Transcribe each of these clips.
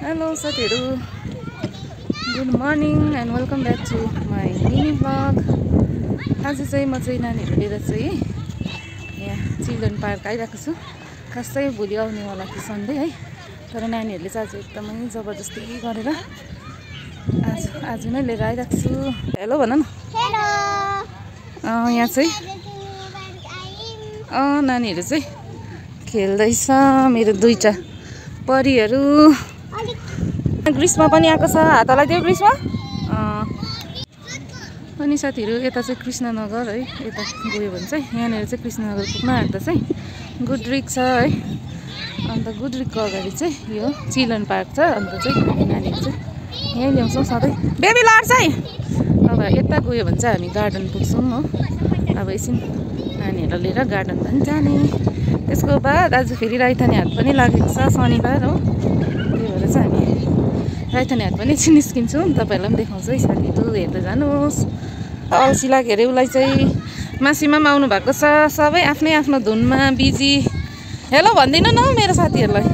Hello साथीहरु, good morning and welcome back to my mini blog. आज चाहिँ म चाहिँ नानीहरु लिएर चाहिँ यहाँ चिल्ड्रेन पार्क आइरहेको छु। खासै भोलि आउनेवाला थियो सन्डे है, तर नानीहरुले चाहिँ आज एकदमै जबरजस्ती गरेर आज नै लिएर आइरहेको छु। हेलो भन न। हेलो। यहाँ चाहिँ नानीहरु चाहिँ खेल्दैछ, मेरो दुईटा परिहरु। ग्रीष्मा पनि आएको छ, हात हल्लाइदियो ग्रीष्मा। अनि साथीहरु यता चाहिँ कृष्णनगर है, यता गयो भने चाहिँ यहाँनिर चाहिँ कृष्णनगर पुग्न आँट्दा चाहिँ गुड्रिक छ है। अन्त गुड्रिकको अगाडि चाहिँ यो चिल्ड्रेन पार्क छ। अन्त चाहिँ नानीहरु चाहिँ यहीँ ल्याउँछौँ सधैँ। बेबी लड्छ है। अब यता गयो भने चाहिँ हामी गार्डन पुग्छौँ हो। अब एकछिन नानीहरुलाई लिएर गार्डन पनि जाने। त्यसको बाद आज फेरि राइथाने हाट पनि लागेको छ, शनिबार हो। त्यही भएर चाहिँ हामी राइथाने हाट पनि एकछिन निस्किन्छौँ। तपाईहरुलाई पनि देखाउँछु है साथीहरु, हेर्दै जानुहोस्। अल्छी लाग्यो अरे उसलाई चाहिँ। मासीमा पनि आउनु भएको छ, सबै आफ्नै आफ्नो धुनमा बिजी। हेलो भन्दिनँ न मेरो साथीहरुलाई।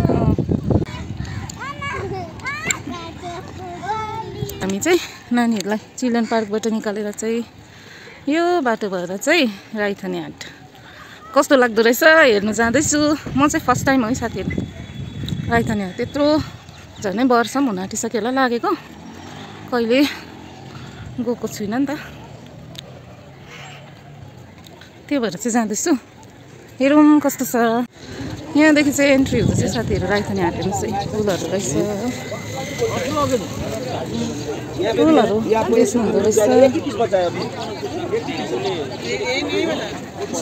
हामी चाहिँ नानीहरुलाई चिल्ड्रेन पार्कबाट निकालेर चाहिँ यो बाटो भएर चाहिँ राइथाने हाट कस्तो लाग्दो रहेछ हेर्नु जाँदैछु। म चाहिँ फर्स्ट टाइम हो है साथीहरु राइथाने हाट। त्यत्रो झनै वर्ष पनि हुन आँटिसक्यो होला लागेको, कहिले गएको छुइनँ नि त। त्यो भएर चाहिँ जाँदैछु। हेरौँ कस्तो छ। यहाँदेखि चाहिँ एन्ट्री हुँदैछ साथीहरु राइथाने हाट। हेर्नुहोस् है, फुलहरू रहेछ, फुलहरू बेच्नुहुँदो रहेछ।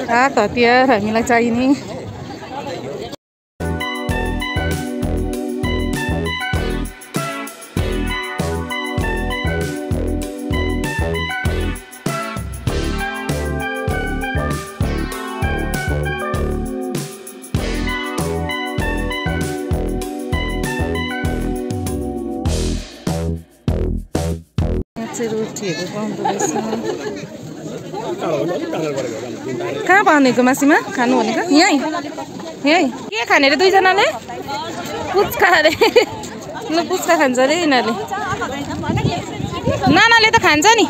हात हतियार हामीलाई चाहिने। रोटीहरू पाउँदो रहेछ। कहाँ भनेको मासीमा खानु भनेको? यहीँ यहीँ के खाने अरे दुईजनाले? पुच्का अरे। ल पुच्का खान्छ अरे यिनीहरूले। नानाले त खान्छ नि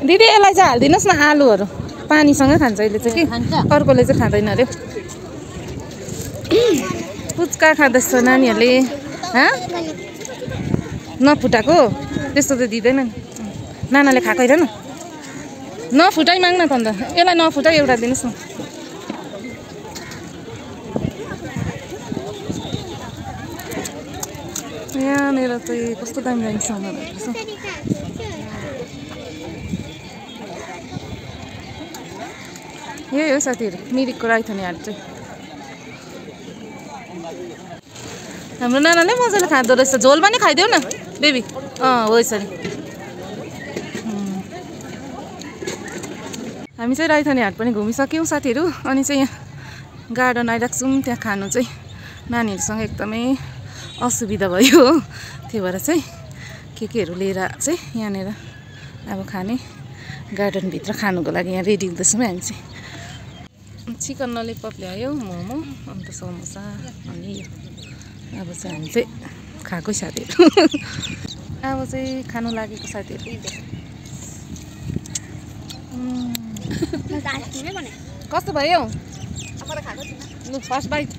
दिदी, यसलाई चाहिँ हालिदिनुहोस् न आलुहरू, पानीसँगै खान्छ यसले चाहिँ कि, अर्कोले चाहिँ खाँदैन अरे। पुच्का खाँदैछ नानीहरूले। नफुटाएको त्यस्तो त दिँदैन नि। नानाले खाएको होइन, नफुटाइ माग्न त अन्त। यसलाई नफुटाइ एउटा दिनुहोस् न। यहाँनिर चाहिँ कस्तो दामी दामी सामानहरू छ। यही हो साथीहरु मिरिकको राइथाने हाट चाहिँ। हाम्रो नानाले मजाले खाँदो रहेछ। झोल पनि खाइदेऊ न बेबी। हो यसरी। हामी चाहिँ राइथाने हाट पनि घुमिसक्यौँ साथीहरु। अनि चाहिँ यहाँ गार्डन आइरहेको छौँ। त्यहाँ खानु चाहिँ नानीहरूसँग एकदमै असुविधा भयो, त्यही भएर चाहिँ केहरू लिएर चाहिँ यहाँनिर अब खाने गार्डनभित्र खानुको लागि यहाँ रेडी हुँदैछौँ हामी चाहिँ। चिकन ललिपप ल्यायो, मोमो, अन्त समोसा। अनि अब चाहिँ हामी चाहिँ खाएको साथीहरु। अब चाहिँ खानु लागेको साथीहरु। कस्तो भयो? लु फर्स्ट बाइट।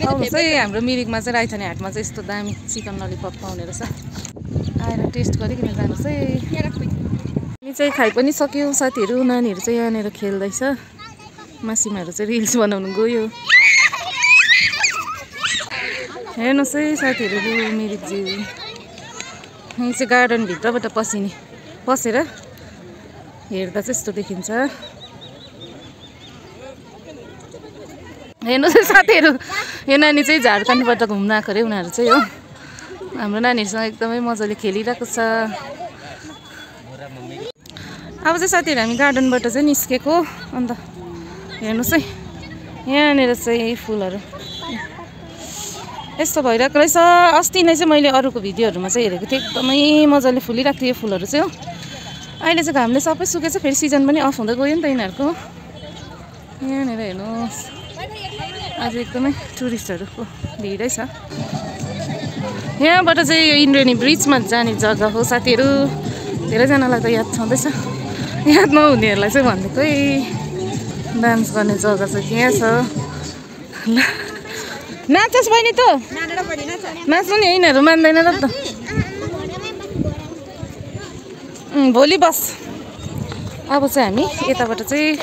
आउनुहोस् है, हाम्रो मिरिकमा चाहिँ राइथाने हाटमा चाहिँ यस्तो दामी चिकन ललिपप पाउने रहेछ। आएर टेस्ट गरिकन जानुहोस् है। हामी चाहिँ खाइ पनि सक्यौँ साथीहरु। नानीहरू चाहिँ यहाँनिर खेल्दैछ। मासीमाहरू चाहिँ रिल्स बनाउनु गयो। हेर्नुहोस् है साथीहरु, मिरिक ज्यू। यही चाहिँ गार्डनभित्रबाट पसेर हेर्दा चाहिँ यस्तो देखिन्छ। हेर्नुहोस् है साथीहरु, यो नानी चाहिँ झारखण्डबाट घुम्न आएको अरे उनीहरू चाहिँ हो। हाम्रो नानीहरूसँग एकदमै मजाले खेलिरहेको छ। अब चाहिँ साथीहरु हामी गार्डनबाट चाहिँ निस्केको। अन्त हेर्नुहोस् है, यहाँनिर चाहिँ फुलहरू यस्तो भइरहेको रहेछ। अस्ति नै चाहिँ मैले अरूको भिडियोहरूमा चाहिँ हेरेको थिएँ, एकदमै मजाले फुलिरहेको थियो यो फुलहरू चाहिँ हो। अहिले चाहिँ घामले सबै सुकेछ, फेरि सिजन पनि अफ हुँदै गयो नि त यिनीहरूको। यहाँनिर हेर्नुहोस् आज एकदमै टुरिस्टहरूको भिडै छ। यहाँबाट चाहिँ यो इन्द्रेणी ब्रिजमा जाने जग्गा हो साथीहरू। धेरैजनालाई त याद छँदैछ, याद नहुनेहरूलाई चाहिँ भनिदिएको है। डान्स गर्ने जग्गा चाहिँ यहाँ छ। नाच्छस् बहिनी त नाच्नु नि, यिनीहरू मान्दैन र त। भोलि बस। अब चाहिँ हामी यताबाट चाहिँ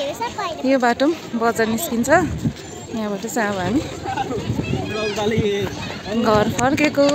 यो बाटो बजार निस्किन्छ। यहाँबाट चाहिँ अब हामी घर फर्केको।